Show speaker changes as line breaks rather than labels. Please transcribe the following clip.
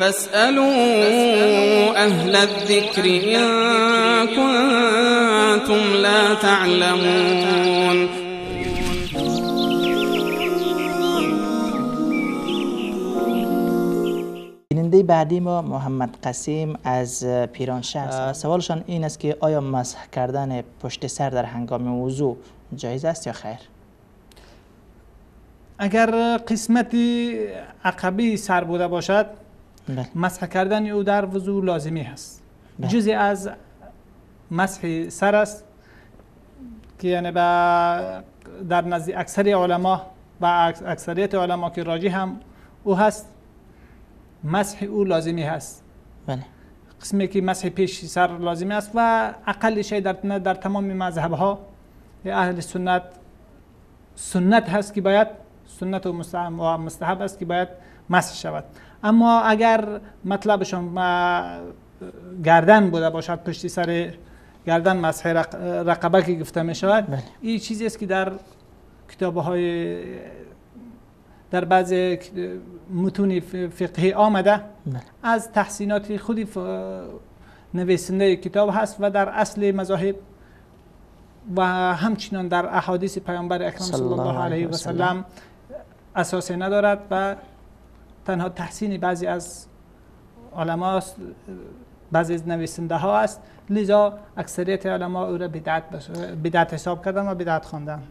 فاسألوا أهل الذكر إن كنتم لا تعلمون.
بیننده بعدی ما محمد قسیم از پیرانشهر، سوالشان این است که آیا مسح کردن پشت سر در هنگام وضو جایز است یا خیر؟
اگر قسمت عقبی سر بوده باشد مسح کردن او در وضو لازمی هست. جزی از مسح سر است که یعنی در نزد اکثر علما و اکثریت علما که راجح هم او هست، مسح او لازمی هست.
بله.
قسمی که مسح پیش سر لازمی است و اقل شی در تمام مذهب ها اهل سنت سنت هست که باید سنت و مستحب است که باید مسح شود. اما اگر مطلبشان گردن بوده باشد، پشت سر گردن مسح رقبه که گفته می شود، این چیزی است که در کتاب های در بعض متون فقهی آمده، از تحسینات خود نویسنده کتاب هست و در اصل مذاهب و همچنان در احادیث پیامبر اکرم صلی الله علیه و سلم اساسی ندارد و تنها تحسین بعضی از علما است، بعضی از نویسنده ها است. لذا اکثریت علما او را بدعت حساب کردن و بدعت خواندن.